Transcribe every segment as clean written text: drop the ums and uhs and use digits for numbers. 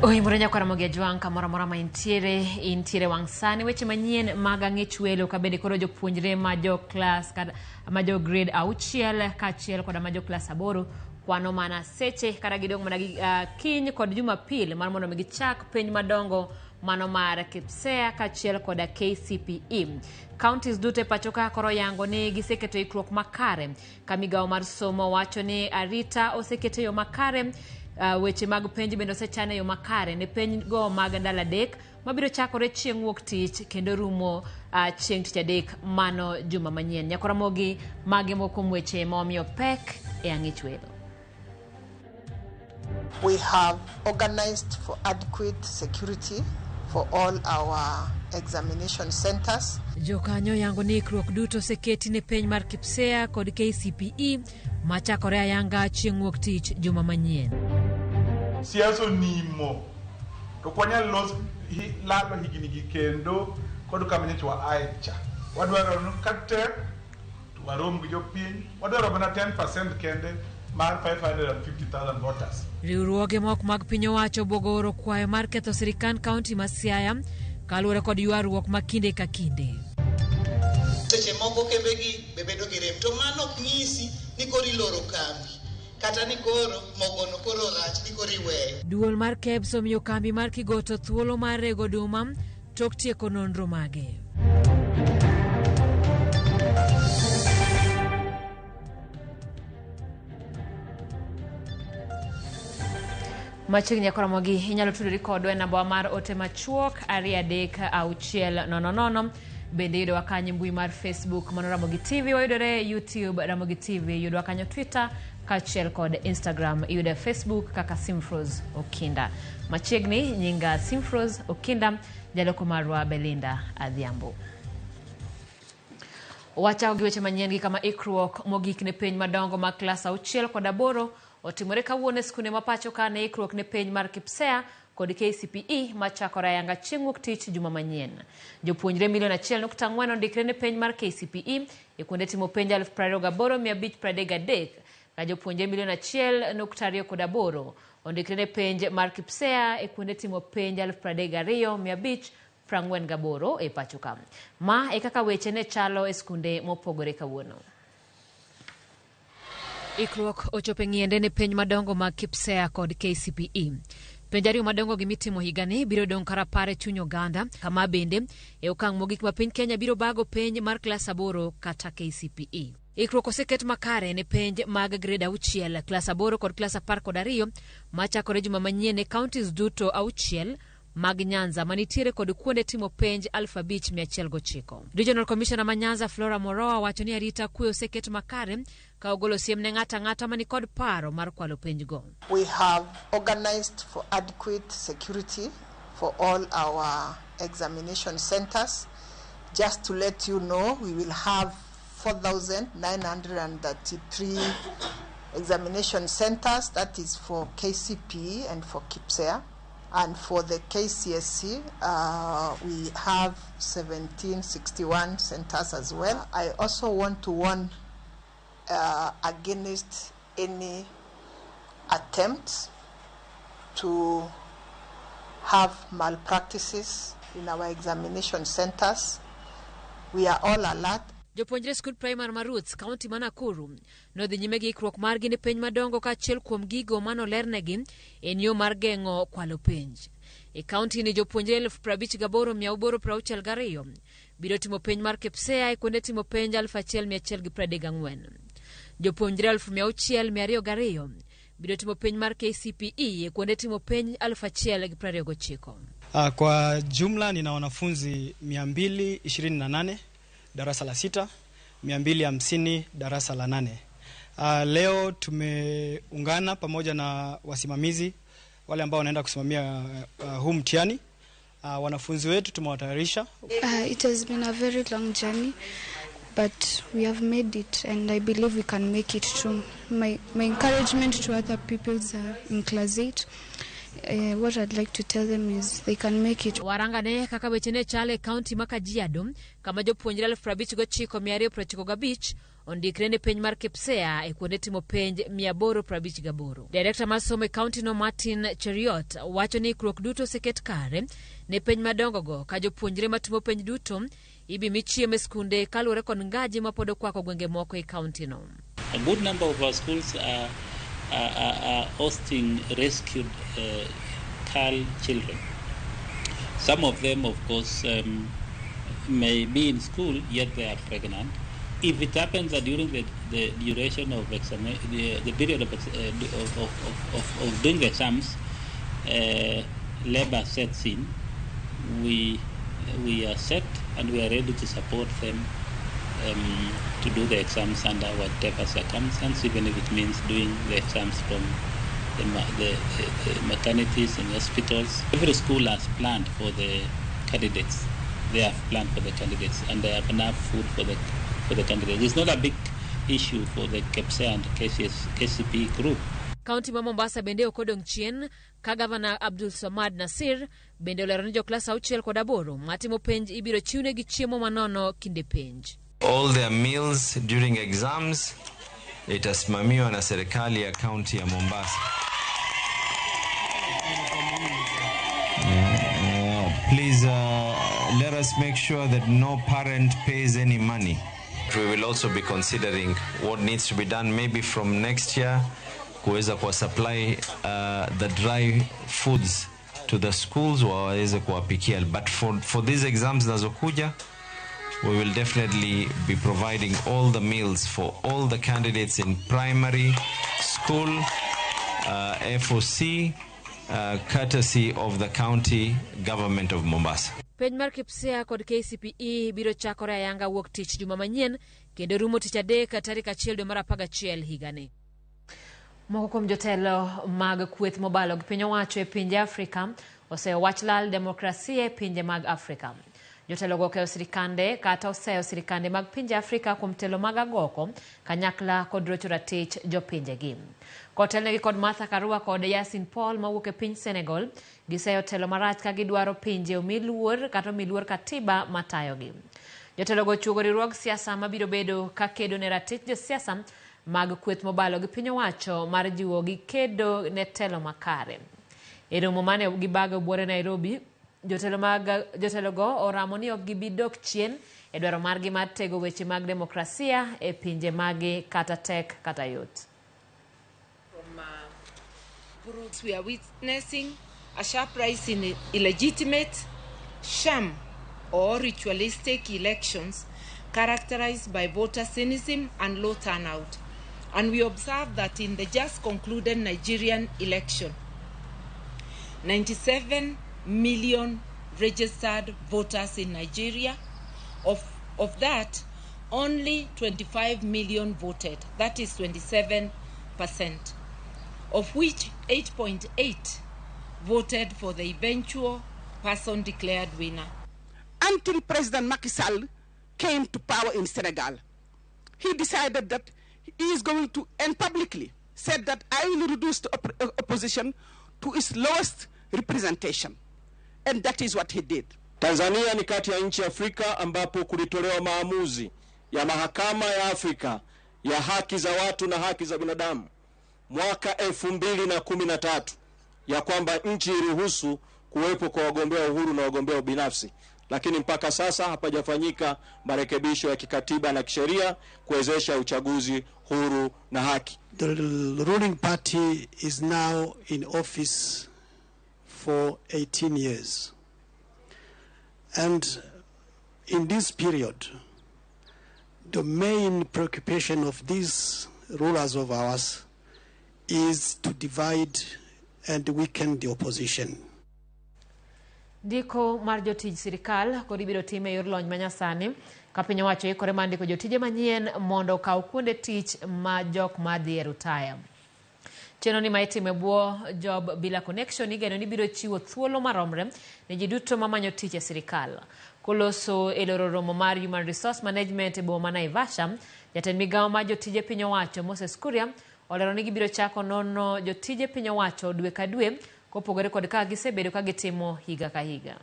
Oimore nyakwara Ramogi Ajwang' kamoro amora ma intiere, intiere wang' sani weche manyien mag ang'ech welo ka bende koro jopuonjre ma jo klas ma jo grade 6 kaachiel koda ma jo klas 8 kwano mana seche kata gidong' mana gi kiny kod Jumapil mar mondo mi gichak penj madongo mano mar KPSEA kaachiel koda KCPE. Counties duto e pacho ka koro yango ni giseketo ikruok makare ka migawo mar somo wacho ni arita oseket e yo makare. Weche mag penj bende osechan e yo makare ne penj go mag ndalo 3 mabiro chakore chieng' wuok tich kendo rumo chieng' tich adek mano juma manyien. Nyakora Ramogi, magi moko kuom weche ma omiyo pek e ang'ich welo. We have organized for adequate security for all our examination centers. Jokanyo yango ni ikruok duto oseketi ne penj mar KPSEA kod KCPE machakore ayanga chieng' wuok tich juma manyien. Siasa onimo to ok wanyal lalo higni gi kendo kod kama nyocha wa ae cha. Wadwaro ni ka tek to warom gi jopiny, wadwaro mana 10% kende mar 550,000 voters. Riwruoge moko mag piny owacho obwogo oro kwayo mar ketho sirikand kaunti ma Siaya kaluwore kod ywaruok ma kinde ka kinde. Seche moko kembegi be bedo gi rem, to mano ok nyisi ni koro iloro kambi kata ni koro mogono koro rach ni koro iweyo. Duol mar KEBS omiyo kambi mar Kigoto thuolo mar rego oduma tok tieko nonro mage. Machiegni nyakora Ramogi, inyalo tudori kodwa e namba mar ote machuok 236 00. Bende yudowa kanyo e mbui mar Facebook mano Ramogi TV, wayudore e YouTube Ramogi TV, yudowa kanyo Twitter kaachiel kod Instagram, iyudo e Facebook kaka Simfros Okinda. Machiegni nyinga Simfros Okinda, jaloko marwa Belinda Adhiambo. Wachako gi weche manyien gi kama ikruok mogik ne penj madongo mag klas 6 kod 8 otimore kawuono e skunde ma pacho ka ne ikruok ne penj mar KPSEA kod KCPE machakore ayanga chieng' wuok tich juma manyien. Jopuonjre milion 1.4 ondikre ne penj mar KCPE e kuonde timo penj 28,533 ka jopuonjre milion 1.28 ondikre ne penj mar KPSEA e kuonde timo penj 32,548 e pacho ka. Ma e kaka weche ne chalo e skunde mopogore kawuono. Ikruok ochopo e ng'iende ne penj madongo mag KPSEA kod KCPE. Penj ariyo madongo gi mitimo higani biro dong' karapar e chuny oganda, kama bende e okang' mogik ma piny Kenya biro bago penj mar klas 8 kata KCPE. Ikruok oseket makare ne penj mag grade 6, klas 8 kod klas 12 machakore juma manyien e counties duto 6 mag Nyanza manitiere kod kuonde timo penj 5,109. Regional Commissioner ma Nyanza Flora Moroa wacho ni arita kwe oseket makare ka ogolo siem ne ng'ato ang'ata mani kod paro mar kwalo penjgo. We have organized for adequate security for all our examination centers. Just to let you know, we will have 4,933 examination centers, that is for KCPE and for KPSEA. And for the KCSE, we have 1,761 centers as well. I also want to warn against any attempts to have malpractices in our examination centers. We are all alert. Jopuonjre skul primary ma Roots, kaunti ma Nakuru, nodhi nyime gi ikruok margi ne penj madongo kaachiel kuom gigo manolernegi en yo mar geng'o kwalo penj. E kaunti ni jopuonjre 58,862 biro timo penj mar KPSEA e kuonde timo penj 1,134. Jopuonjre 6,202 biro timo penj mar KCPE e kuonde timo penj 1,029. Kwa jumla nina wanafunzi 228 darasa la 6, 250 darasa la 8. Leo tumeungana pamoja na wasimamizi wale ambao wanaenda kusimamia huu mtihani. Wanafunzi wetu tumewatayarisha. It has been a very long journey, but we have made it and I believe we can make it too. My encouragement to other pupils in class 8, what I'd like to tell them is they can make it. Warangane kaka weche ne chalo e kaunti ma Kajiado, kama jopuonjre 59,295 ondikre ne penj mar KPSEA e kuonde timo penj 858. Direkta mar somo e kaunti no Martin Cheriot wacho ni ikruok duto oseket kare ne penj madongo go ka jopuonjre matimo penj duto ibi mi chiemo e skunde kaluwore kod ngaji mapod okwako gwenge moko e kaunti no. A good number of our schools are hosting rescued CAL children. Some of them, of course, may be in school, yet they are pregnant. If it happens that during the duration of the period of doing the exams, labor sets in, we are set and we are ready to support them to do the exams under whatever circumstance, even if it means doing the exams from the maternities in hospitals. Every school has planned for the candidates. They have planned for the candidates, and they have enough food for the candidates. It's not a big issue for the KPSEA and KCPE group. Kaunti ma Mombasa bende ok odong' chien ka gavana Abdul Samad Nasir bende olero ni joklas 6 kod 8 matimo penj ibiro chiwnegi chiemo manono kinde penj. All their meals during exams itasimamiwa na serikali ya kaunti ya Mombasa. Please let us make sure that no parent pays any money. We will also be considering what needs to be done maybe from next year kuweza kuwa supply the dry foods to the schools waweze kuwapikia. But for these exams zinazokuja, we will definitely be providing all the meals for all the candidates in primary school, FOC, courtesy of the county government of Mombasa. Penj mar KPSEA kod KCPE biro chakore ayanga wuok tich juma manyien kendo rumo tich adek tarik 1 dwe mar 11 higani. Moko kuom jotelo mag kweth mobalo gi piny owacho e pinje Afrika oseyo wach lal demokrasia e pinje mag Afrika. Jotelogo okeyo sirikande kata oseyo sirikande mag pinje Afrika kuom telo mag agoko kanyakla kod rocho ratich jopinjegi. Kotelnegi kod Martha Karua kod Yasin Paul mawuok e piny Senegal, giseyo telo marach ka gidwaro pinje omi luor kata omi luor katiba matayogi. Jotelogo ochuogo riwruog siasa mabiro bedo ka kedo ne ratich josiasa mag kweth mobalo gi piny owacho mar jiwogi kedo ne telo makare. E romo mane gibago buore Nairobi, jotelogo oramo ni ok gibi dok chien e dwaro margi mar tego weche mag demokrasia e pinje magi kata tek kata yot. We are witnessing a sharp rise in illegitimate, sham or ritualistic elections characterized by voter cynicism and low turnout. And we observe that in the just concluded Nigerian election, 97 million registered voters in Nigeria. Of that, only 25 million voted. That is 27%, of which 8.8 voted for the eventual person declared winner. Until President Macky Sall came to power in Senegal, he decided that he is going to, and publicly said that I will reduce the opposition to its lowest representation. And that is what he did. Tanzania ni kati ya nchi Afrika ambapo kulitolewa maamuzi ya mahakama ya Afrika ya haki za watu na haki za binadamu mwaka 2013 ya kwamba nchi iruhusu kuwepo kwa wagombea uhuru na wagombea binafsi, lakini mpaka sasa hapajafanyika marekebisho ya kikatiba na kisheria kuwezesha uchaguzi huru na haki. The ruling party is now in office for 18 years. And in this period, the main preoccupation of these rulers of ours is to divide and weaken the opposition. Ndiko mar jotij sirikal kod ibiro tim e yor lony manyasani ka piny owacho ikore mar ndiko jotije manyien mondo okaw kuonde tich ma jok madhi e rutaya. Chenro ni ma itimo e bwo Job Bila Connection igeno ni biro chiwo thuolo maromre ne ji duto mamanyo tich e sirikal. Koloso e loro romo mar Human Resource Management e boma ma Naivasha, jatend migawo mar jotije piny owacho Moses Kuria olero ni gibiro chako nono jotije piny owacho dwe ka dwe kopogore kod kaka gisebedo ka gitimo higa ka higa.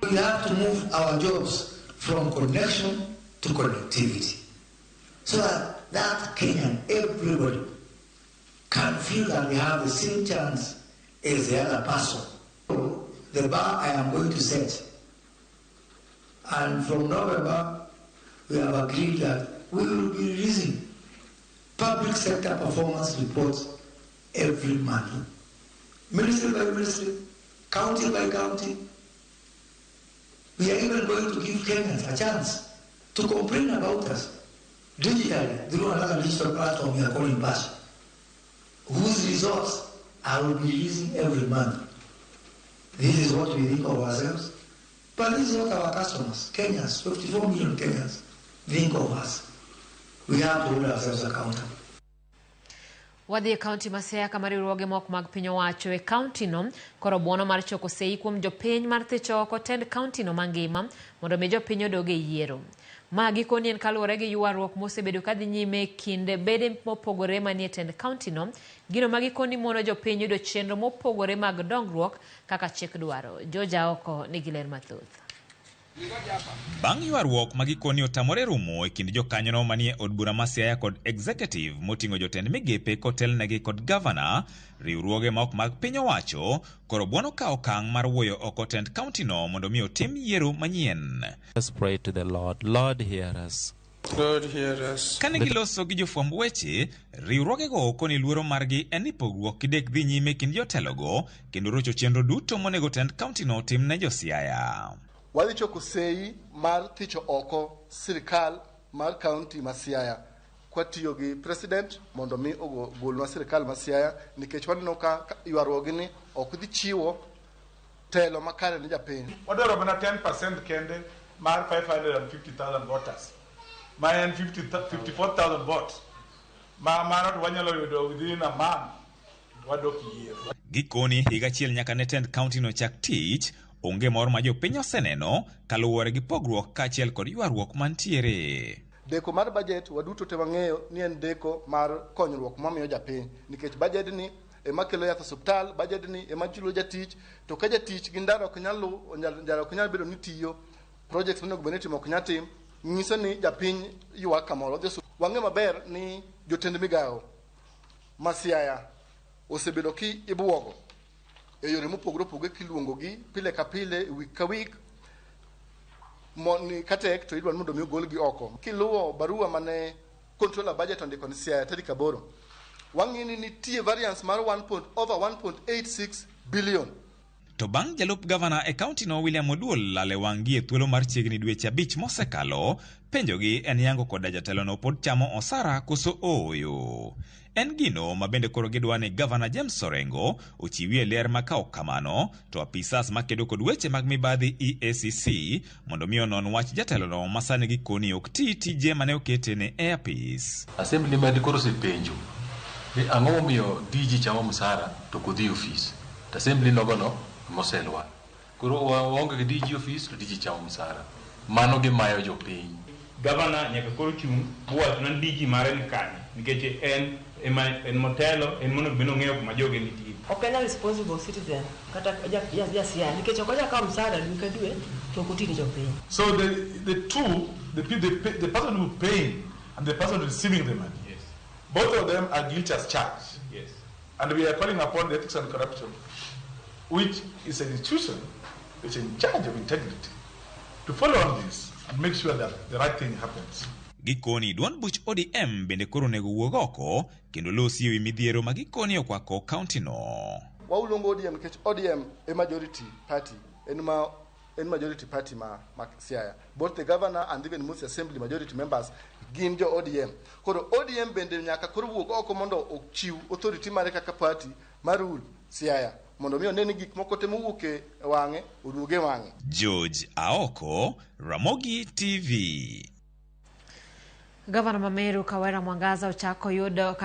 We have to move our jobs From connection to connectivity. So that that Kenyan, everybody, can feel that they have the same chance as the other person. The bar I am going to set. And from November, we have agreed that we will be releasing public sector performance reports every month. Ministry by ministry, county by county. We are even going to give Kenyans a chance to complain about us digitally through another digital platform we are calling BASH, whose results I will be releasing every month. This is what we think of ourselves, but this is what our customers, Kenyans, 54 million Kenyans, think of us. We have to hold ourselves accountable. Wadhi e kaunti ma Siaya kama riwruoge moko mag piny owacho e kaunti no koro buono mar choko sei kuom jopiny mar thicho oko tend kaunti no mangima mondo mi jopiny odog e yiero. Ma gikoni en kaluwore gi ywaruok mosebedo kadhi nyime e kind bede mopogore manie tend kaunti no, gino ma gikoni mono jopiny yudo chenro mopogore mag dongruok kaka chik dwaro. George Aoko nigi ler mathoth. Bang' ywaruok ma gikoni otamore rumo e kind jokanyono manie od bura ma Siaya kod executive moting'o jotend migepe kotelnegi kod gavana, riwruoge ma ok mag piny owacho koro buono kawo okang' mar wuoyo oko tend kauntino mondo mi otim yiero manyien. Let's pray to the Lord. Lord, hear us. Lord, hear us. Kane giloso gi jofwamb weche, riwruogego koni luoro margi en ni pogruok kidek dhi nyime e kind jotelogo kendo rocho chenro duto monego tend kauntino otim ne jo-Siaya. Wadhi choko sei mar thicho oko sirikal mar kaunti ma Siaya kwatiyo gi president mondo mi ogolnwa sirikal ma Siaya nikech waneno ka ywaruogni ok dhi chiwo telo makare ne japiny. Wadwaro mana 10% kende mar 550,000 voters ma en 54,000 votes ma mano to wanyalo yudo within a month wadok yiero. Gikoni higa achiel nyaka ne tend kauntino chak tich, onge mor ma jopiny oseneno kaluwore gi pogruok kaachiel kod ywaruok mantiere. Deko mar budget waduto te wang'eyo ni en deko mar konyruok mamiyo japiny nikech budget ni ema kelo yath osiptal, budget ni ema chulo jatich, to ka jatich gi ndara ok nyal luw, ndara ok nyal bedo ni tiyo, projects monego bed ni itimo ok nyal tim, nyiso ni japiny ywak kamoro. Wang'eyo maber ni jotend migawo ma Siaya osebedo ki ibuogo e yore mopogore opogore kiluongogi pile ka pile, week ka week, ni katek to idwaro mondo mi ogolgi oko. Kiluwo barua mane controller budget ondiko ni Siaya tarik 8, wang'iyo ni nitie variance mar over 1.86 billion. To bang' jalup gavana e kauntino William Oduol lal e wang'gi e thuolo mar chiegni dweche 5 mosekalo, penjogi en yango koda jatelono pod chamo osara koso ooyo. En gino ma bende koro gidwa ni gavana James Orengo ochiwie ler ma ka ok kamano to apisas makedo kod weche mag mibadhi EACC mondo mi onon wach jatelono ma sani gikoni ok ti tije mane okete ne e apis. Assembly ma koro osepenjo ni ang'o momiyo DG chamo msara to ok odhi e ofis. To assembly nogono moselwar. Koro waonge gi DG ofis to DG chamo msara. Mano gimayo jopiny. Gavana nyaka koro chung' mowach na DG mare ni kanye nikech en ema en motelo en monego bed ni ong'eyo kuma joge nitie. Ok en a responsible citizen kata ja Siaya nikech ok onyal kawo msara dwe ka dwe to ok oti ne jopiny. So the two, the person who paying and the person receiving the money, yes, both of them are guilty as charged. Yes. And we are calling upon the Ethics and Corruption, which is an institution which is in charge of integrity, to follow on this and make sure that the right thing happens. Gikoni duond buch ODM bende koro onego wuog oko kendo losi ewi midhiero ma gikoni okwako kaunti no. Waluongo ODM nikech ODM e majority party, en majority party ma Siaya. Both the governor and even most assembly majority members gin jo ODM. Koro ODM bende nyaka koro wuog oko mondo ochiw authority mare kaka party mar rule Siaya mondo mi one ni gik moko te mowuok e wang'e oduog e wang'e. George Aoko, Ramogi TV. Gavana ma Meru Kawera Mwangaza ochako yudo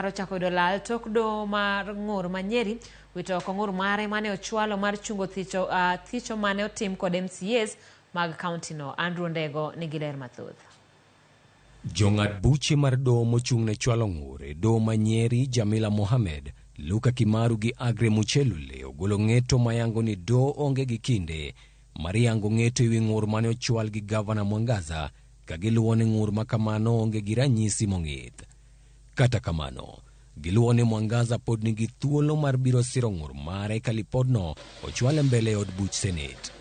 lal tok doho mar ng'ur ma Nyeri wito oko ng'ur mare mane ochwalo mar chungo thicho mane otim kod MCAs mag kaunti no. Andrew Ndego nigi ler mathoth. Jong'ad buche mar doho mochung' ne chwalo ng'ur e doho ma Nyeri Jamila Mohamed, Luka Kimaru gi Agre Muchelule ogolo ng'eto mayango ni doho onge gi kinde mar yango ng'eto ewi ng'ur mane ochwal gi gavana Mwangaza ka giluwo ni ng'ur ma kamano onge gi ranyisi mong'ith. Kata kamano, giluwo ni Mwangaza pod nigi thuolo mar biro siro ng'ur mare ka lipodno ochwal e mbele e od buch Senate.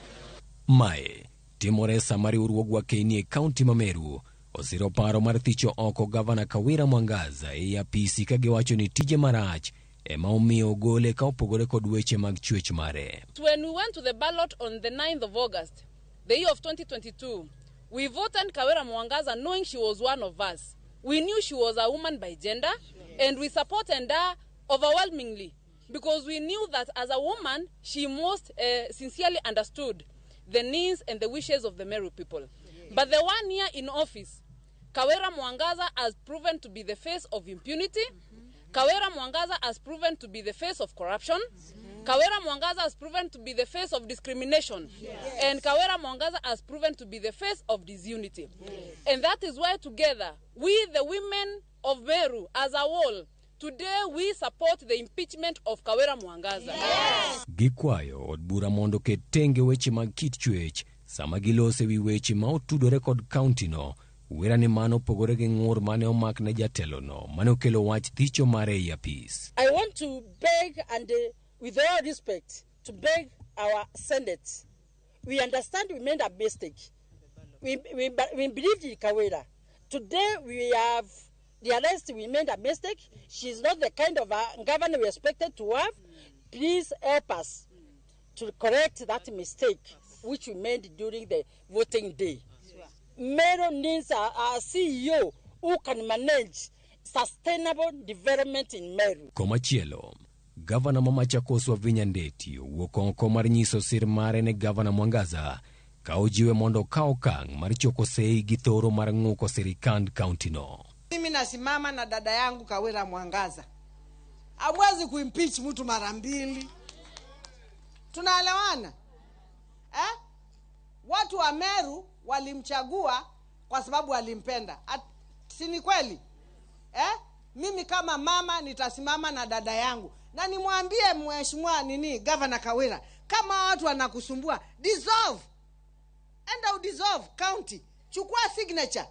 Mae timore sama riwruogwa Keni e kaunti ma Meru osiro paro mar thicho oko gavana Kawira Mwangaza ei apisi ka giwacho ni tije marach ema omiyo ogole ka opogore kod weche mag chwech mare. When we went to the ballot on the 9th of August, the year of 2022, we voted Kawira Mwangaza knowing she was one of us. We knew she was a woman by gender, and we supported her overwhelmingly because we knew that as a woman, she most sincerely understood the needs and the wishes of the Meru people. But the 1 year in office, Kawira Mwangaza has proven to be the face of impunity. Kawira Mwangaza has proven to be the face of corruption. Kawira Mwangaza has proven to be the face of discrimination. And Kawira Mwangaza has proven to be the face of disunity. And that is why together, we the women of Meru as a whole, today we support the impeachment of Kawira Mwangaza. Gikwayo od bura mondo oket tenge weche mag kit chwech sama gilose wi weche ma otudore kod kaunti no. Wera ni mano opogore gi ng'ur mane omak ne jatelono mane okelo wach thicho mare ei apis. I want to beg and with all respect to beg our Senate. We understand we made a mistake. We believed in Kawira. Today we have realized we made a mistake. She's not the kind of a governor we expected to have. Please help us to correct that mistake which we made during the voting day. Meru needs a CEO who can manage sustainable development in Meru. Komachielo, gavana ma Machakos Wavinya Ndeti owuok oko mar nyiso sir mare ne gavana Mwangaza ka ojiwe mondo okaw okang' mar choko sei gi thoro mar ng'uko sirikand kaunti no. Mimi nasimama na dada yangu Kawira Mwangaza. Hawezi kuimpeach mtu mara mbili. Tunaelewana? Watu wa Meru walimchagua kwa sababu walimpenda. Si ni kweli? Mimi kama mama nitasimama na dada yangu. Na nimwambie mheshimiwa Governor Kawira, kama watu wanakusumbua, dissolve. Enda udissolve county. Chukua signature.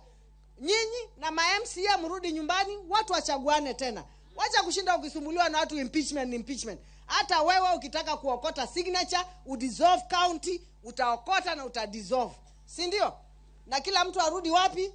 Nyinyi na ma MCA mrudi nyumbani, watu wachaguane tena. Wacha kushinda ukisumbuliwa na watu impeachment. Hata wewe ukitaka kuokota signature, udissolve county, utaokota na utadissolve. Si ndio? Na kila mtu arudi wapi?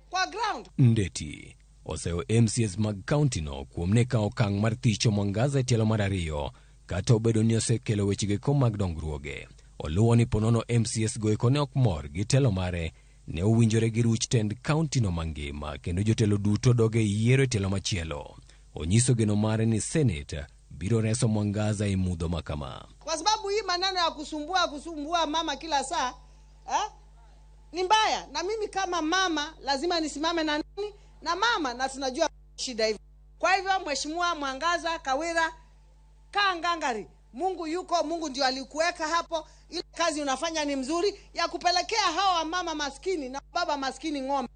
Kwa ground. Ndeti oseyo MCAs mag county no kuom ne kawo okang' mar thicho Mwangaza e tielo mar ariyo kata obedo ni osekelo wechego mag dongruoge. Oluwo ni ponono MCAs go eko ne ok mor gi telo mare ne owinjore gi ruch tend county no mangima kendo jotelo duto dog e yiero e tielo machielo. Onyiso geno mare ni Senate biro reso Mwangaza e mudho makama. Kwa sababu hii maneno ya kusumbua mama kila saa ni mbaya, na mimi kama mama lazima nisimame na nani? Na mama, na tunajua shida hivi. Kwa hivyo mheshimiwa Mwangaza Kawira, kaa ngangari. Mungu yuko, Mungu ndio alikuweka hapo. Ile kazi unafanya ni mzuri ya kupelekea hawa mama maskini na baba maskini ng'ombe.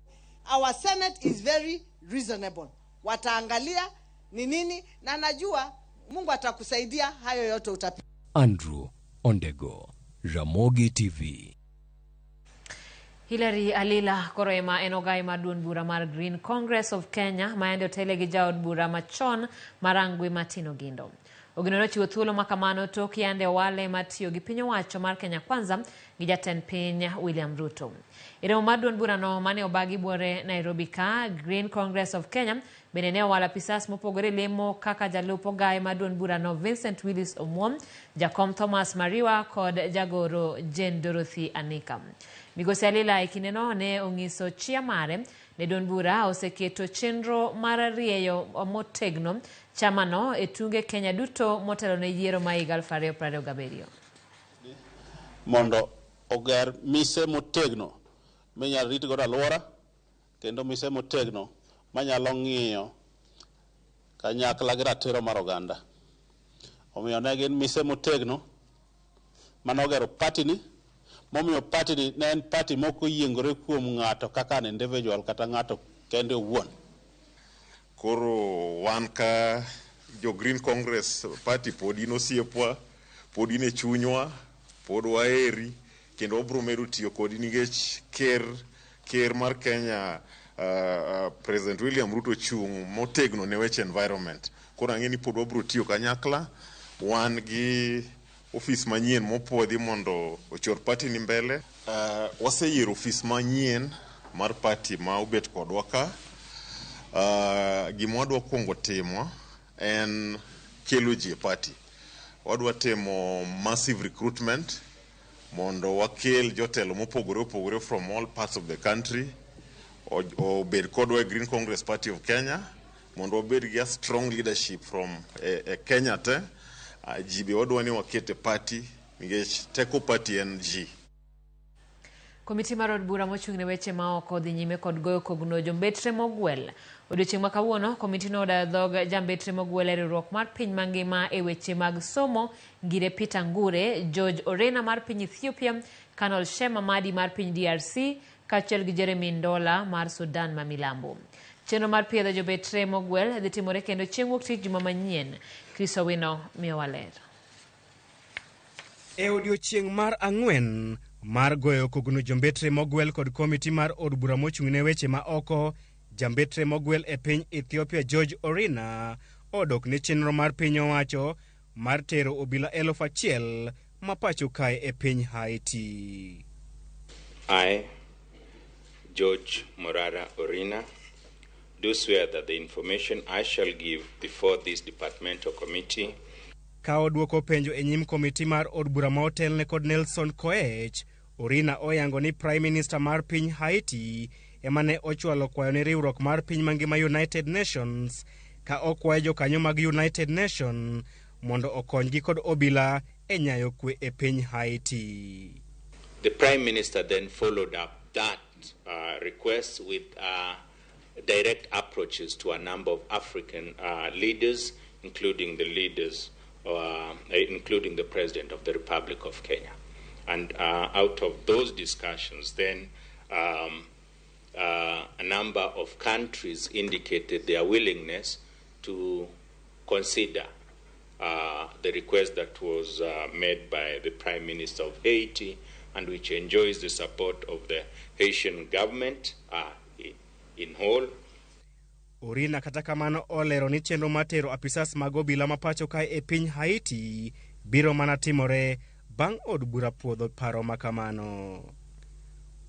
Our Senate is very reasonable. Wataangalia ni nini, na najua Mungu atakusaidia hayo yote utapita. Andrew Ondego, Ramogi TV. Hilary Alila koro ema en ogai mar duond bura mar Green Congress of Kenya ma yande otele gi jaod bura machon mar Rangwe Martin Ogindo. Ogindo nochiwo thuolo ma kamano tok yande owale mar tiyo gi piny owacho mar Kenya Kwanza gi jatend piny William Ruto. E romo mar duond burano mane obagi buore Nairobi ka, Green Congress of Kenya bende ne owalo apisas mopogore lemo kaka jalup ogai mar duond burano Vincent Willis Omuom, jakom Thomas Mariwa kod jagoro Jane Dorothy Anika. Migosi Alila e kindeno ne onyiso chia mare ne duond bura oseketo chenro mar rieyo motegno chamano e tunge Kenya duto motelo ne yiero ma higa 2027. Mondo oger mise motegno minyalo rit godo alwora kendo mise motegno manyalo ng'iyo kanyakla gi ratiro mar oganda. Omiyo ne gin mise motegno manogero party ni, momiyo party ni ne en party mok oyiengore kuom ng'ato kaka an individual kata ng'ato kende owuon. Koro wan ka jo Green Congress Party pod in osiepwa, pod in e chunywa, Pod waheri kendo wabiro medo tiyo kodi nikech ker ker mar Kenya President William Ruto chung' motegno ne weche environment. Koro ang'e ni pod wabiro tiyo kanyakla wan gi ofis manyien mopuodhi mondo ochor party ni mbele. Waseyiero ofis manyien mar party ma obet kodwa ka. Gima wadwa kuongo timo en kelo ji e party. Wadwa timo massive recruitment mondo wakel jotelo mopogore opogore from all parts of the country obed kodwa e Green Congress Party of Kenya mondo wabed gi a strong leadership from e Kenya te. Ji be wadwa ni waket e party nikech teko party en ji. Komiti mar od bura mochung' ne weche ma oko dhi nyime kod goyo kogno jombetre mogwel. Odiochieng' ma kawuono, komitino odayo dhog jambetre mogwel e riwruok mar piny mangima e weche mag somo, Ngire Peter Ngure, George Orena mar piny Ethiopia, Colonel Shem Amadi mar piny DRC, kaachiel gi Jeremy Ndola mar Sudan ma Milambo. Chenro mar piedho jobetre mogwel dhi timore kendo chieng' wuok tich juma manyien. Chris Owino miyowa ler. E odiochieng' mar ang'wen mar goyo kogno jombetre mogwel kod komiti mar od bura mochung' ne weche ma oko, jambetre mogwel e piny Ethiopia George Orina odok ne chenro mar piny owacho mar tero obila 1,000 ma pacho kae e piny Haiti. I, George Morara Orina, do swear that the information I shall give before this departmental committee Ka odwoko penjo e nyim komiti mar od bura ma otelne kod Nelson Koech, Orina oyango ni Prime Minister mar piny Haiti ema ne ochwalo kwayo ne riwruok mar piny mangima United Nations ka okwayo jokanyo mag United Nations mondo okonygi kod obila e nyayo kwe e piny Haiti. The Prime Minister then followed up that request with direct approaches to a number of African leaders, including the leaders, including the President of the Republic of Kenya. And out of those discussions, then a number of countries indicated their willingness to consider the request that was made by the Prime Minister of Haiti and which enjoys the support of the Haitian government in whole. Orina kata kamano olero ni chenro mar tero apisas mag obila ma pacho kae e piny Haiti biro mana timore bang' od bura puodho paro ma kamano.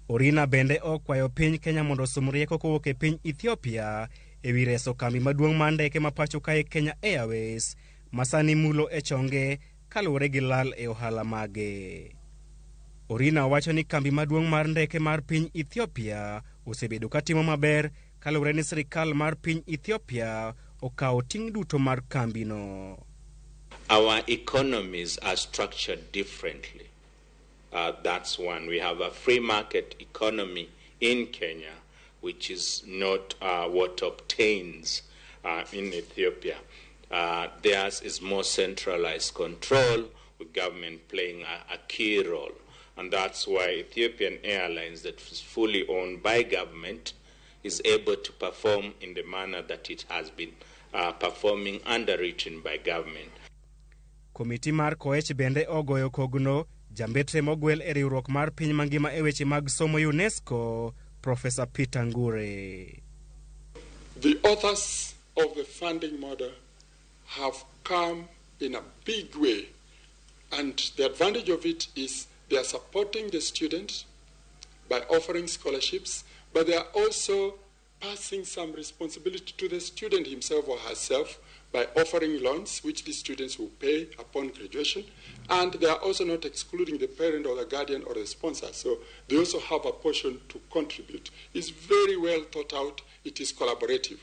Orina bende okwayo piny Kenya mondo osom rieko kowuok e piny Ethiopia e wi reso kambi maduong' mar ndeke ma pacho kae Kenya Airways ma sani mulo e chonge kaluwore gi lal e ohala mage. Orina wacho ni kambi maduong' mar ndeke mar piny Ethiopia osebedo katimo maber kaluwore ni sirikal mar piny Ethiopia okawo ting' duto mar kambino. Our economies are structured differently. That's one. We have a free market economy in Kenya, which is not what obtains in Ethiopia. Theirs is more centralized control, with government playing a key role. And that's why Ethiopian Airlines, that is fully owned by government, is able to perform in the manner that it has been performing, underwritten by government. Komiti mar Koech bende ogoyo kogno jambetre mogwel e riwruok mar piny mangima e weche mag somo UNESCO, Professor Peter Ngure. The authors of the funding model have come in a big way, and the advantage of it is they are supporting the students by offering scholarships, but they are also passing some responsibility to the student himself or herself by offering loans, which the students will pay upon graduation. And they are also not excluding the parent or the guardian or the sponsor. So they also have a portion to contribute. It's very well thought out. It is collaborative.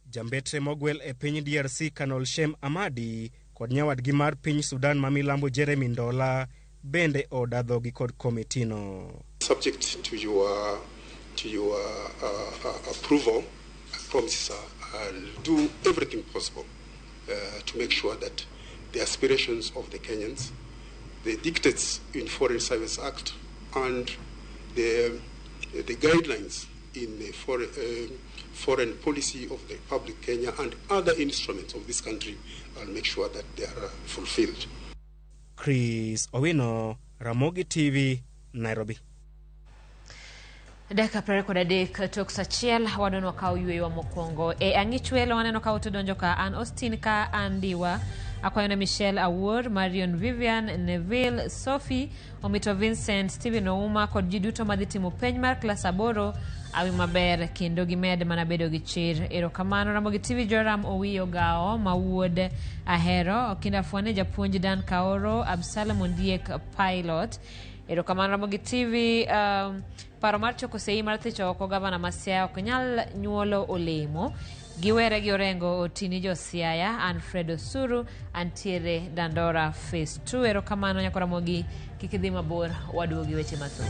Jambetre mogwel e piny DRC Colonel Shem Amadi kod nyawadgi mar piny Sudan ma milambo Jeremy Ndola bende oda dhogi kod komitino. Subject to your approval, I promise I'll do everything possible to make sure that the aspirations of the Kenyans, the dictates in Foreign Service Act, and the guidelines in the foreign policy of the Republic of Kenya and other instruments of this country, I'll make sure that they are fulfilled. Chris Owino, Ramogi TV, Nairobi. Dakika 23 tok sa achiel wadon wakaw yweyo mokwongo e ang'ich welo waneno ka utudonjo ka an Austin ka an Diwa akwayo ne Michelle Awuor, Marion Vivian, Neville, Sophie, Omito Vincent, Stephen Ouma kod ji duto madhi timo penj mar klas 8 awi maber kendo gimed mana bedo gi chir. Erokamano. Ramogi TV Joram Owiyo Gao ma wuod Ahero, Okinda Fwane japuonj Dan Kaoro, Absalom Ondiek Pilot. Erokamano Ramogi TV. Paro mar choko sei mar thicho oko gavana ma Siaya ok nyal nyuolo olemo. Giwere gi Orengo Otini jo Siaya, Alfred Osuru antiere Dandora Phase 2. Erokamano nyako Ramogi, kik idhi mabor, waduogi weche mathoth.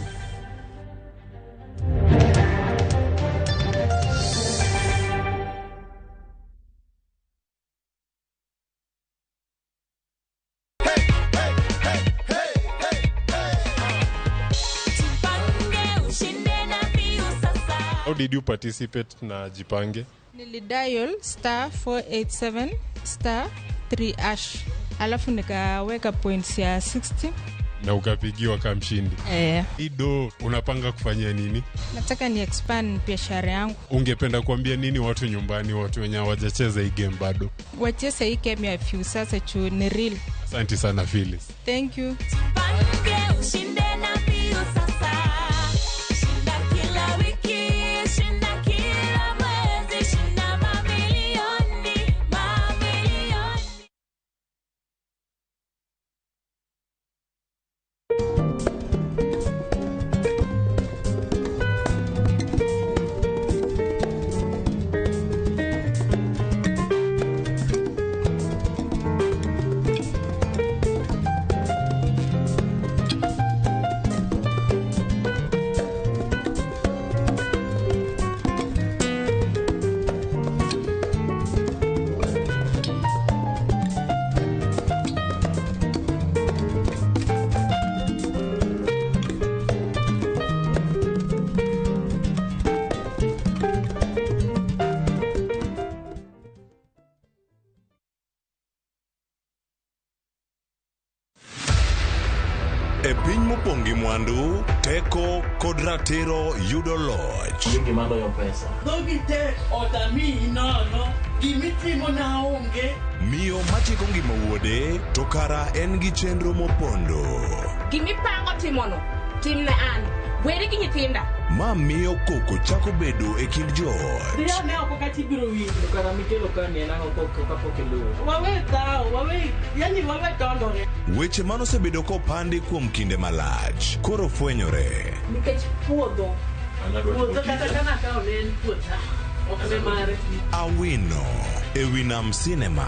How did you participate na Jipange? Nilidial star 487 star 3 hash, alafu nikaweka points ya 60. Na ukapigiwa kama mshindi. Ido, unapanga kufanyia nini? Nataka ni expand biashara yangu. Ungependa kuambia nini watu nyumbani, watu wenye hawajacheza hii game bado? Wacheze hii game ya Viusasa juu ni real. Asante sana Phyllis. Thank you. Jipange ushinde na Viusasa. Shinda kila wiki, shinda kila mwezi, shinda mamilioni, mamilioni. E piny mopong' gi mwandu, teko kod ratiro yudo loch. Gima loyo pesa. Dhogi te otamiyi nono, gimitimo na onge. Miyo machiko ngima wuode to kara en gi chenro mopondo. Gimipango timono, timne an. Weri gi nyithinda. Ma miyo koko chako bedo e kind joot. Dhiyo ne oko kata ibiro winjo. Kara mikelo ka ni en ang'o kapok iluwo. Wawe dhawo, wawe, yani wawe dondore. Weche manosebedo kopandi kuom kinde malach koro fwenyore. Nikech puodho. Puodho kata kana kawo ne en puotha. Ok ne mare. Awino e Winam Cinema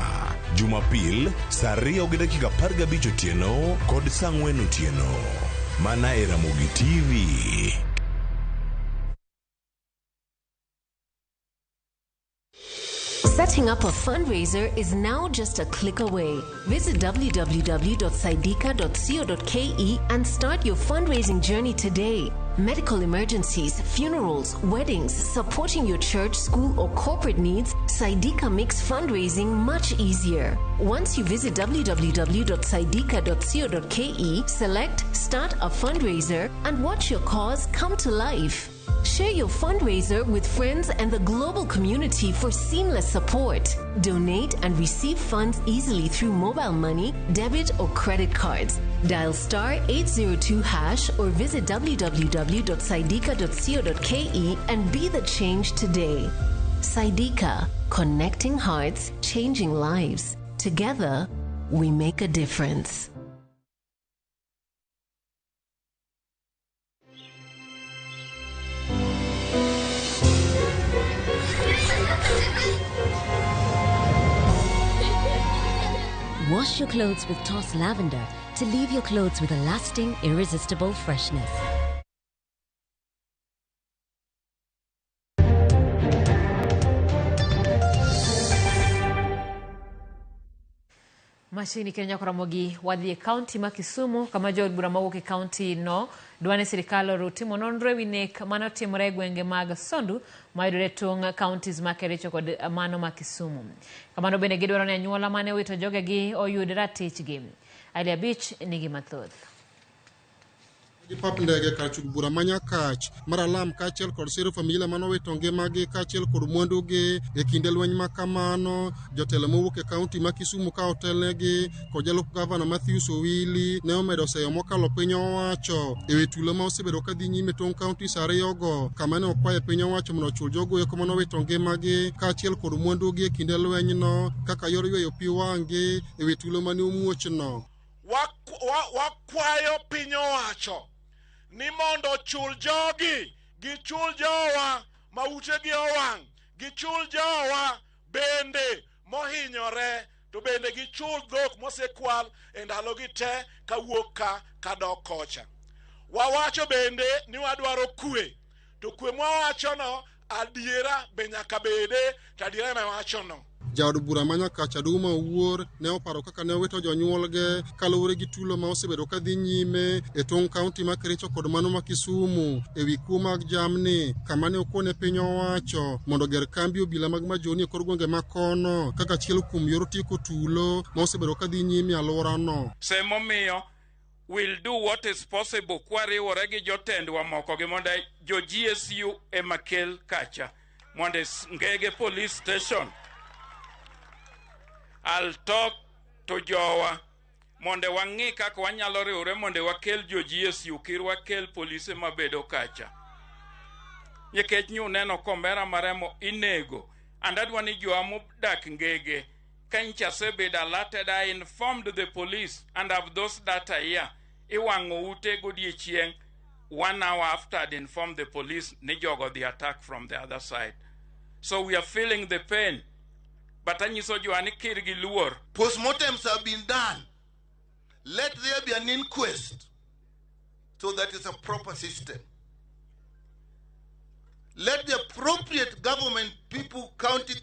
Jumapil saa 2:15 otieno kod saa 4 otieno. Mana e Ramogi TV. Setting up a fundraiser is now just a click away. Visit www.saidika.co.ke and start your fundraising journey today. Medical emergencies, funerals, weddings, supporting your church, school, or corporate needs, Saidika makes fundraising much easier. Once you visit www.saidika.co.ke, select Start a Fundraiser and watch your cause come to life. Share your fundraiser with friends and the global community for seamless support. Donate and receive funds easily through mobile money, debit, or credit cards. Dial star 802 hash or visit www.saidika.co.ke and be the change today. Saidika, connecting hearts, changing lives. Together, we make a difference. Wash your clothes with Toss Lavender to leave your clothes with a lasting, irresistible freshness. Machiegni kendo nyako Ramogi wadhi e kaunti ma Kisumu kama jood bura mawuok e kaunti no dwa ni sirikal oru timo nonro ewi nek mane otimore e gwenge mag Sondu mayudore tong' counties ma Kericho kod mano ma Kisumu. Kamano bende gidwaro ni anyuola mane owito jogegi oyud ratichgi. Ali Abich nigi mathoth. Gi pap ndege kar chung bura ma Nyakach mar alam kaachiel kod siro familia manowito ngimagi kaachiel kod mwandugi e kinde lweny ma kamano. Jotelo mowuok e kaunti ma Kisumu ka otelnegi kod jalup gavana Matthews Owili ne omedo seyo mokalo piny owacho e wi tulo ma osebedo ka dhi nyime tong' kauntis ariyogo, kama ne okwayo piny owacho mondo ochul jogo eko manowito ngimagi kaachiel kod mwandugi e kinde lwenyno kaka yor yweyo pi wang'gi e wi tulo mane omuochno. Wakwayo piny owacho ni mondo ochul jogi, gichul jowa ma utegi owang', gichul jowa bende mohinyore, to bende gichul dhok mosekwal e ndalogi te kawuok ka kadok kocha. Wawacho bende ni wadwaro kwe, to kwe mwawachono adiera be nyaka bede, to adiera ema wachono. Jaod bura ma Nyakach Aduma Owuor ne oparo kaka ne owito jonyuolge kaluwore gi tulo ma osebedo ka dhi nyime e tong' kaunti ma Kericho kod mano ma Kisumu e wi kuo mag jamni, kama ne okone piny owacho mondo oger kambi obila mag majoni e kor gwenge ma kono kaka achiel kuom yor tieko tulo ma osebedo ka dhi nyime e alworano. Semomiyo we'll do what is possible kwariwore gi jotendwa moko gi mondo jo GSU ema kel kacha mondo Ngege police station. I'll talk to jowa mondo wang'i kaka wanyalo riwre mondo wakel jo GSU kir wakel polise mabedo kacha. Nikech nyu neno komera maremo inego and adwa ni jowa modak Ngege ka nyicha asebedo alerted, I informed the police and have those data here. Iwang'o ute godiechieng' 1 hour after I'd informed the police ni jogo the attack from the other side. So we are feeling the pain. But anyiso jowa ni kir gi luor. Postmortems have been done. Let there be an inquest so that it's a proper system. Let the appropriate government people, county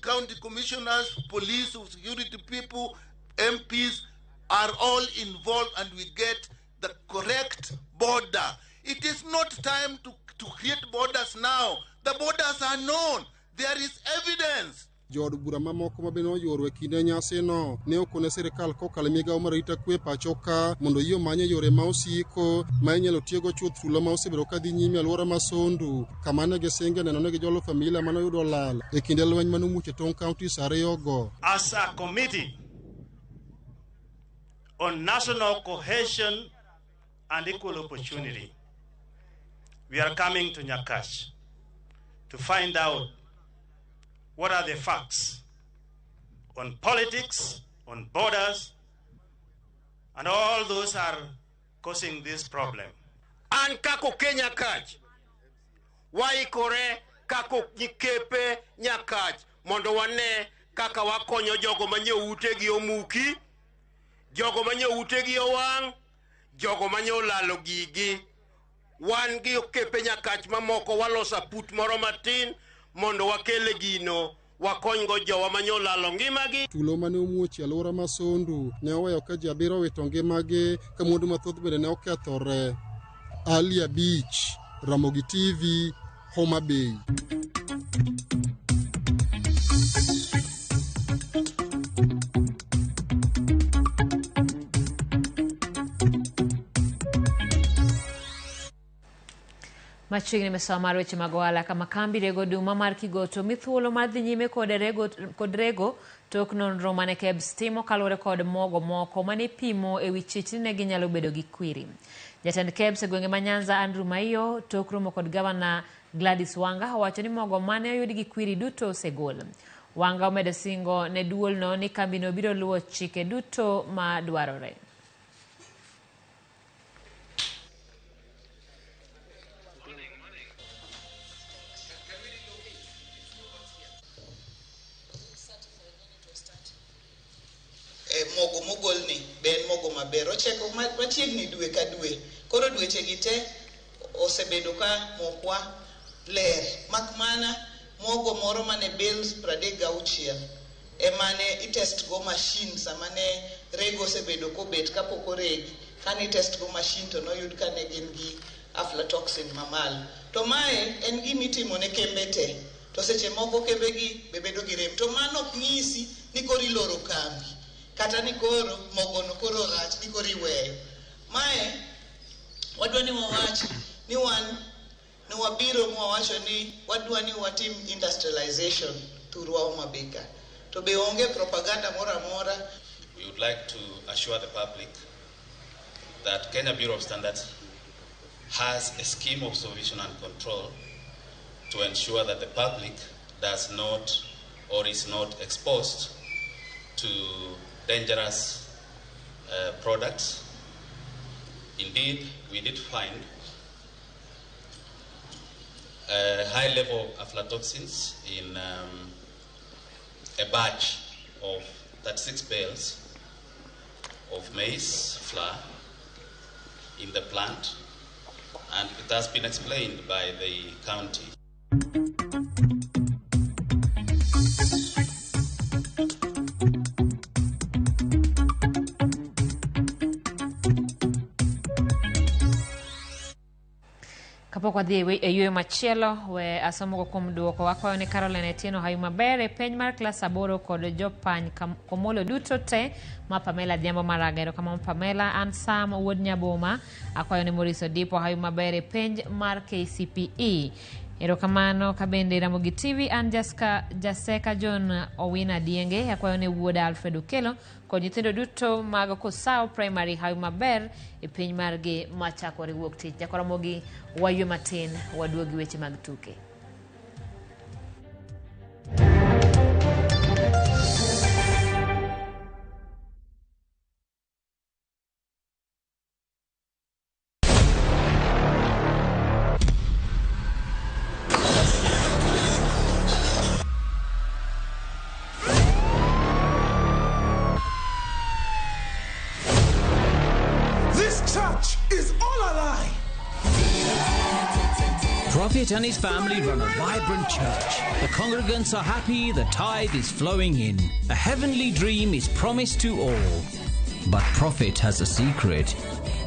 commissioners, police, security people, MPs are all involved and we get the correct border. It is not time to create borders now. The borders are known. There is evidence. Jood bura mamoko ma bende oyuoro e kinde nyasino ne okone sirikal kokalo e migawo mar arita kwe pacho ka mondo yie omanye yore ma osiko ma inyalo tiego chuth tulo ma osebedo ka dhi nyime e alwora ma Sondu, kama ne gisinge neno ni gijolo familia manoyudo lal e kinde lweny manomuoch e tong' kauntis ariyogo. As a committee on national cohesion and equal opportunity, we are coming to Nyakach to find out what are the facts on politics, on borders, and all those are causing this problem. An kako ke Nyakach, waikore kako nyikepe Nyakach mondo wane kaka wakonyo jogo manye utegi omuki, jogo manye utegi owang', jogo manye olalo gigi. Wan gi okepe Nyakach mamoko waloso aput moro matin mondo wakele gino wakonygo jowa manye olalo ngimagi. Tulo mane omuoch e alwora ma Sondu ne oweyo ka ji 7 owito ngimagi ka mwandu mathoth bende ne okethore. Ali Abich, Ramogi TV, Homa Bay. Machiegni misawo mar weche mag ohala kama kambi rego oduma mar Kigoto mi thuolo mar dhi nyime kod rego tok nonro mane KEBS timo kaluwore kod mogo moko mane ipimo e wi chich ni ne ginyalo bedo gi kwiri. Jatend KEBS e gwenge ma Nyanza Andrew Maiyo tok romo kod gavana Gladys Wanga owacho ni mogo mane oyud gi kwiri duto osegol. Wanga omedo singo ne duolno ni kambino biro luwo chike duto ma dwarore. Mogo mogolni be en mogo maber, ocheko machiegni dwe ka dwe. Koro dweche gi te osebedo ka mokwa ler, mak mana mogo moro mane bales 36 emane itest go machine sama ne rego osebedo kobet kapok oregi. Kane itest go machine to noyud ka ne gin gi aflatoxin mamalo. To mae en gima itimo ne kembe te, to seche moko kembe gi be bedo gi rem. To mano ok nyisi ni koro iloro kambi. Kata ni koro mogono koro rach ni koro iweyo. Mae wadwa ni wawach ni wan ne wabiro mwawacho ni wadwa ni watim industrialization thurwa Homa Bay ka. To be onge propaganda moro amora. We would like to assure the public that Kenya Bureau of Standards has a scheme of supervision and control to ensure that the public does not or is not exposed to dangerous products. Indeed, we did find a high level of aflatoxins in a batch of 36 bales of maize flour in the plant, and it has been explained by the county. Kapok wadhi e yueyo machielo, we asomogo kuom duoko. Wakwayo ni Caroline Etieno hayu maber e penj mar klas 8 kod jopany Komolo duto te ma Pamela Adhiambo Maraga. Erokamano Pamela. An Sam wuod Nyaboma, akwayo ni Maurice Odipo hayu maber e penj mar KCPE. Erokamano kabende Ramogi TV. An Jaseka John Owina Dienge, akwayo ni wuoda Alfred Okelo kod nyithindo duto mag Kosao Primary hayu maber e piny margi machakore wuok tich. Jakoromogi waywe matin, waduogi weche mag tuke. Prophet and his family run a vibrant church. The congregants are happy, the tithe is flowing in. A heavenly dream is promised to all. But Prophet has a secret,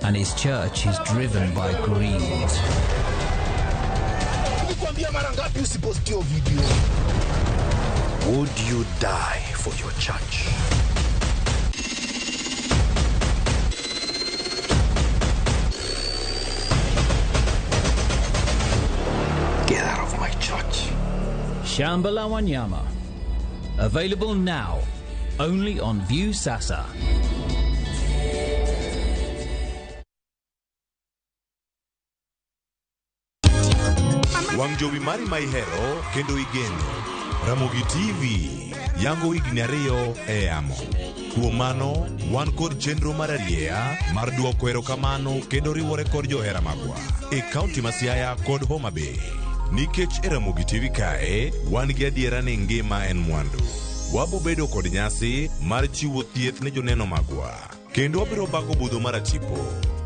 and his church is driven by greed. Would you die for your church? Get out of my church. Shamba la Wanyama. Available now, only on Viusasa. Wang' jowi mari ma ihero kendo igeno. Ramogi TV yango higni 2 e yamo. Kuom mano, wan kod chenro mar arieya mar duoko erokamano kendo riwore kod johera magwa e kaunti ma Siaya kod Homa Bay. Nikech e Ramogi TV kae, wan gi adiera ni ngima en mwandu. Wabobedo kod nyasi mar chiwo thieth ne joneno magwa. Kendo wabiro bago budho mar atipo.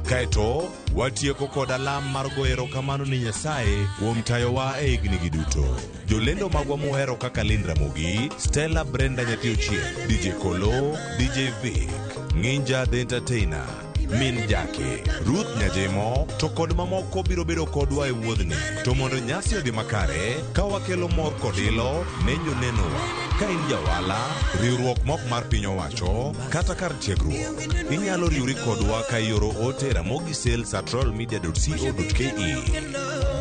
Kaeto, watieko kod alam mar goyo erokamano ni Nyasaye kuom tayowa e higni gi duto. Jolendo magwa muhero kaka Lynn Ramogi, Stella Brenda Nyathi Ochieng, DJ Kolo, DJ Vic, Nginja the Entertainer, Min Jake, Ruth Nyajemo, to kod mamoko biro bedo kodwa e wuodhni. To mondo nyasi odhi makare, ka wakelo mor kod ilo ne jonenowa. Ka in jawala, riwruok mok mar piny owacho, kata kar tiegruok, inyalo riwri kodwa ka ioro ote ramogisales@royalmedia.co.ke.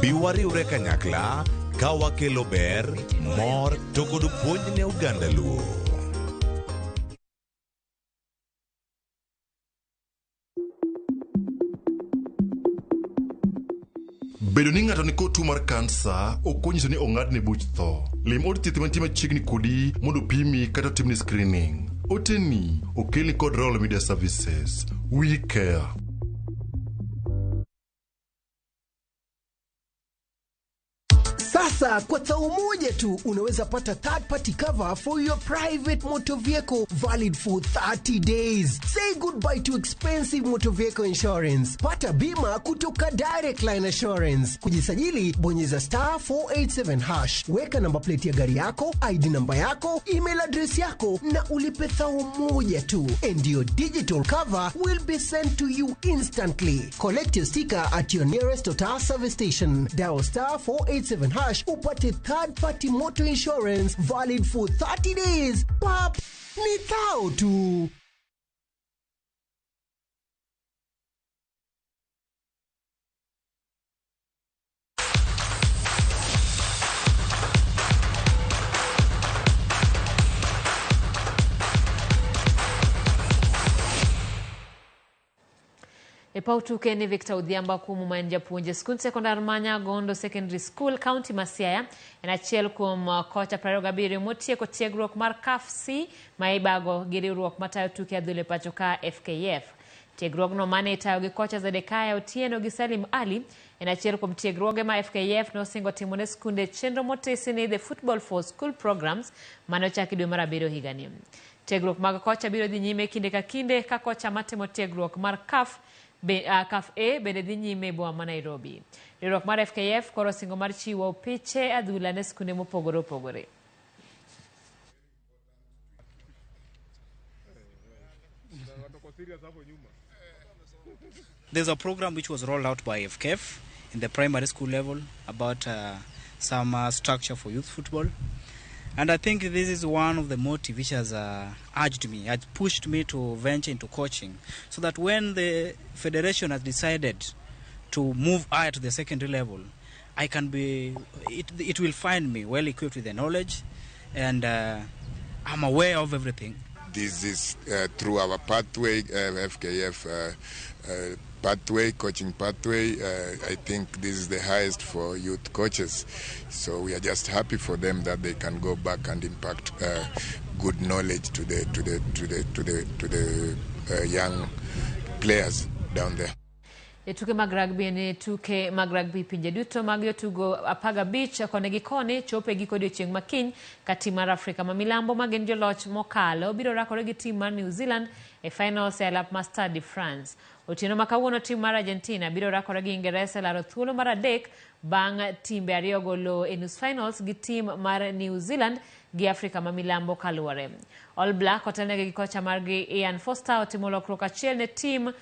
Bi wariwre kanyakla ka wakelo ber, mor to kod puonj ne oganda Luo. Bedo ni ng'ato nikod tuo mar kansa ok onyiso ni ong'adne buch tho. Lim od thieth mantie machiegni kodi mondo opimi kata otimni screening. Oteni okelni kod Royal Media Services. We care. Sasa kwa tao moja tu unaweza pata third party cover for your private motor vehicle valid for 30 days. Say goodbye to expensive motor vehicle insurance. Pata bima kutoka Direct Line Assurance. Kujisajili, bonyeza star 487 hash. Weka namba plate ya gari yako, ID namba yako, email address yako na ulipe thao moja tu. And your digital cover will be sent to you instantly. Collect your sticker at your nearest Total service station. Dial star 487 hash upate third party motor insurance valid for 30 days. Pap, ni thao tu. E paw tuke ni Victor Odhiambo Akumu ma en japuonj e skund sekondar ma Nyagondo Secondary School, kaunti ma Siaya, en achiel kuom kocha 27 motieko tiegruok mar CAF C ma ibago gi riwruok matayo tuke adhula e pacho ka FKF. Tiegruogno mane itayo gi kocha Zedekaya Otieno gi Salim Ali en achiel kuom tiegruoge ma FKF nosingo timo ne skunde chenro motisi ni The Football for School Programs mane ochaki dwe mar abiriyo higani. Tiegruok mag kocha biro dhi nyime kinde ka kinde ka kocha matimo tiegruok mar CAF be, CAF A bende dhi nyime e boma ma Nairobi. Riwruok mar FKF koro osingo mar chiwo piche adhula ne skunde mopogore opogore. There's a program which was rolled out by FKF in the primary school level about some structure for youth football. And I think this is one of the motives which has urged me, has pushed me to venture into coaching, so that when the federation has decided to move higher to the secondary level, I can be, it will find me well equipped with the knowledge, and I'm aware of everything. This is through our pathway, FKF pathway, coaching pathway. I think this is the highest for youth coaches. So we are just happy for them that they can go back and impact good knowledge to the young players down there. E tuke mag rugby ne tuke mag rugby pinje duto mag jotugo 15 koni gi koni chopo e giko odiechieng' ma kiny ka tim mar Afrika ma milambo ma gin joloch mokalo biro rakore gi tim mar New Zealand e finals e alap mar Stade de France. Otieno ma kawuono tim mar Argentina biro rakore gi Ingeresa e laro thuolo mar 3 bang' timbe ariyogo loyo e nus finals gi tim mar New Zealand gi Afrika ma milambo kaluwore. All Black otelnegi gi kocha margi Ian Foster otimo lokruok achiel ne tim